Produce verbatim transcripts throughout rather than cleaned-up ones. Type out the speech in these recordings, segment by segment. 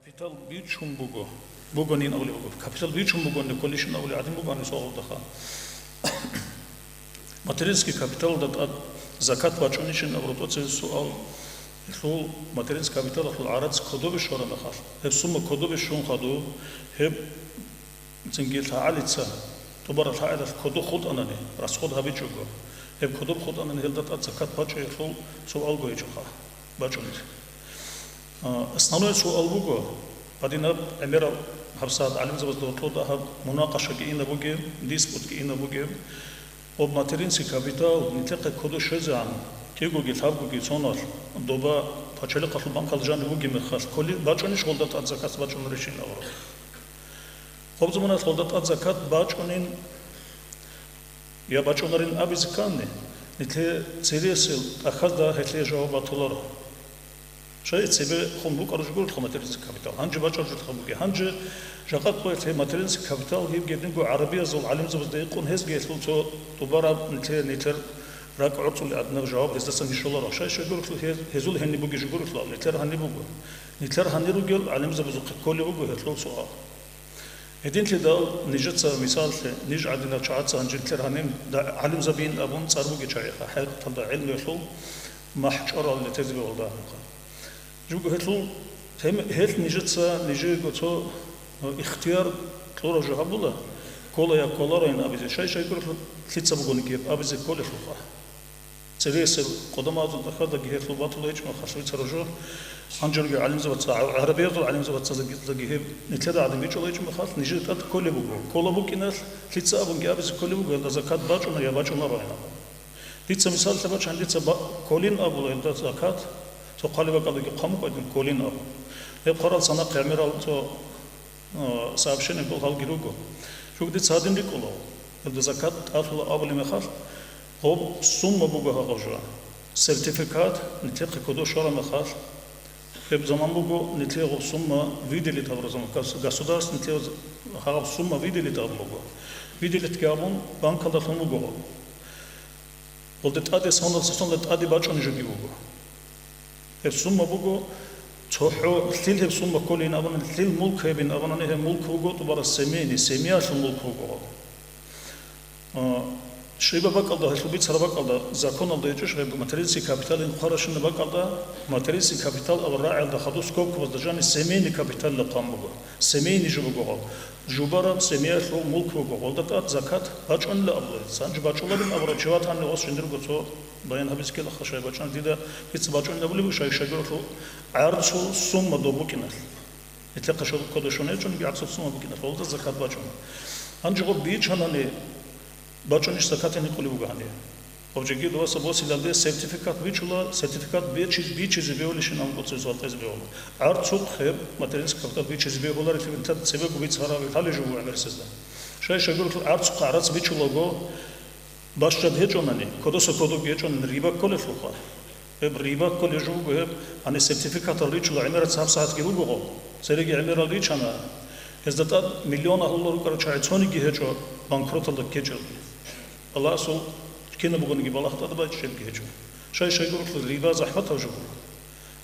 Капитал бичун буго, бугонин абулеб буго. Капитал бичун бугони кколищин абулеб гӀадин бугони суалдаха. Материнский капиталда тӀад закат бачӀунищин абураб тӀоцебе суал. Гьелъул материнский капиталалъул гӀарац кодобе щвараб мехалъ, гьеб сумма кодобе щун хадуб, гьеб цинги лъагӀалица, тӀубараб лъагӀалалъ кодоб хутӀанани, расход гьабичӀого, гьеб кодоб хутӀанани гьелда тӀад закат бачӀиялъул суалго гьечӀоха, бачӀунеб. А, основной суал буго, гьадинаб гӀемерал гьабсагӀат гӀалимзабазда гьоркьода гьаб мунакъашаги инаб бугеб, диспутги инаб бугеб, об материнский капитал нилъехъе кодо щвезегӀан, кӀигоги лъабгоги соналъ доба пачалихъалъул банкалда жаниб бугеб мехалъ, кколи бачӀунищ гьолда тӀад закат бачӀунарищин абураб. Гьоб заманалъ гьолда тӀад закат бачӀунин я бачӀунарин абизе ккани, нилъее цересел тӀахьазда гьелъие жаваб батуларо. Щай цебе хун букӀараб жо гурелъул материнский капитал, гьанже бачӀараб жо бугеб. Гьанже жакъа къоялъе материнский капитал гьеб гьединго гӀарабиязул гӀалимзабазда гьикъун гьезги гьелъул цо тӀубараб нилъее, нилъер ракӀ гӀорцӀулеб гӀадинаб жаваб гьездасан щоларо. Щай-щай гурелъул гьез-, гьезул гьениб бугеб жо гурелъул, нилъер гьаниб буго. Нилъер гьанир ругел гӀалимзабазухъе кколеб буго гьелъул суал. Гьединлъидал нижеца, мисаллъе, ниж гӀадинал чагӀаца гьанже нилъер гьаниб да-, гӀалимзабиин абун цӀар бугел чагӀиха, хӀакъикъаталда гӀелмуялъул махӀ чӀварал нилъезе бегьулда гьанибха. Жуго гьелъул тем-, гьелъ нижеца нижеего цо, э, ихтияр кьураб жо гьабула, ккола я кколароин абизе, щай-щай гурелъул лъица бугониги гьеб абизе кколелъулха. Цересел къудамазул тӀахьаздаги гьелъул батула гьечӀо мехалъ бицараб жо, гьанжеги гӀалимзабаца, гӀарабиязул гӀалимзабацаздаги гьеб нилъеда гӀадин бичӀчӀула гьечӀо мехалъ, нижеда тӀад кколеб буго. Ккола букӀиналъ, лъица абунги абизе кколеб буго, гьелда закат бачӀуна я бачӀунароин абун. Дица мисаллъи бачӀани, дица ба-, кколин абула гьелда закат, цо хъвалеб бакӀалдаги хъван букӀадин кколин абун. Гьеб хъварал санахъ гӀемерал цо Э, сообщение ккол гьалги руго. Жугди цадин рикӀкӀула, гьелда закат тӀалъула абулеб мехалъ, гъоб сумма буго гьагъаб жо. Сертификат нилъехъе кодо щвараб мехалъ, гьеб заман буго нилъее гъоб сумма выделить гьабураб заман. Гос-, государство нилъее гьагъаб сумма выделить гьабун буго. Выделитьги гьабун, банкалда лъун буго гъоб. Гъолда тӀаде соналъ, соналъ тӀаде бачӀунеб жоги буго. Гьеб сумма буго, цохӀо лъил гьеб сумма кколин абуни, лъил мулк гьебин абуни, гьеб мулк буго тӀубараб семейный, семиялъул мулк буго. А, щибаб бакӀалда, гьелъул бицараб бакӀалда, законалда гьечӀищ гьеб материнский капиталин хъваращинаб бакӀалда, материнский капитал абураб рагӀиялда хадуб скобкабазда жаниб семейный капиталилан хъван буго. Семейный жо буго гъоб. Жубараб семиялъул мулк буго. Гъолда тӀад закат бачӀунила абула. Гьанже бачӀуларин абурав чи ватани, гъос жиндирго цо баян гьабизе ккела, хъа щай бачӀана дида, дица бачӀунила абулеб, щай-щай гурелъул гӀарцул сумма доб букӀиналъ. Нилъехъе що-, кодо щун гьечӀониги гӀарцул сумма букӀиналъ. Гъолда закат бачӀуна. Гьанже гъоб бичанани, бачӀунищ закат гьаникъулеб буго гьаниб. Гъоб жеги дуваса босилалде сертификат бичула, сертификат бичиз-, бичизе бегьулищин абун цо суал кьезе бегьула. ГӀарцухъ гьеб материнский капитал бичизе бегьуларелъи бетӀер цебего бицараб лъалеб жо буго гӀемерисезда. Щай-щай гурелъул гӀарцухъ гӀарац бичулаго, бащад гьечӀонани, кодоса кодоб гьечӀонани риба кколелъулха. Гьеб риба кколеб жо буго гьеб, гьаниб сертификатал ричула гӀемерац гьабсагӀатги ругого, цереги гӀемерал ричана, гьезда тӀад миллион агьлула рукӀарал чагӀи цониги гьечӀо банкроталда ккечӀелги. Аллагьасул кинаб бугониги балагь тӀад бачӀебги гьечӀо. Щай-щай гурелъул риба захӀматаб жо буго.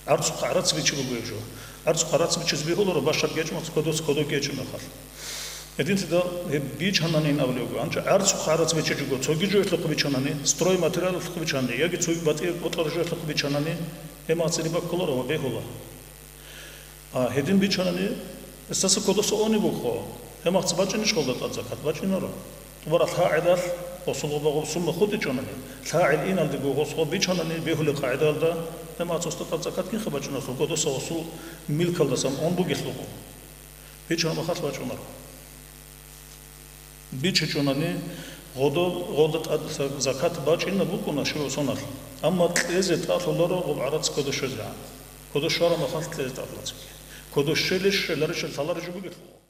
ГӀарцухъ гӀарац бичи буго гьеб жо. ГӀарцухъ гӀарац бичизе бегьуларо бащад гьечӀо мехалъ, кодос кодоб гьечӀо мехалъ. Гьединлъидал гьеб бичананин абулеб буго. Гьанже гӀарцухъ гӀарац бичичӀого, цоги жоялъухъ бичанани, стройматериалалъухъ бичанани, яги цоги батӀи бокьараб жоялъухъ бичанани, гьеб мехалъ риба кколаро ва бегьула. А гьедин бичанани, гьесдаса кодоса унеб бухъо, гьеб мехалъ бачӀинищ гъолда тӀад закат? БачӀинаро. ТӀубараб лъагӀелалъ гъосул гъоба гъоб сумма хутӀичӀонани, лъагӀел иналдего гъос гъоб бичанани бегьулеб къагӀидалда, гьеб мехалъ гъосда тӀад закат кинха бачӀунарелъул, кодоса гъосул милкалдасан ун бугелъулго. Бичун мехалъ бачӀунаро. БичичӀонани гъодо-, гъода тӀад закат бачӀинаб букӀуна щибаб соналъ, амма кьезе тӀалъуларо гъоб гӀарац кодо щвезегӀан. Кодо щвараб мехалъ кьезе тӀалъула цоги. Кодо щвелищ, щвеларищ, лъаларищ бугелъул.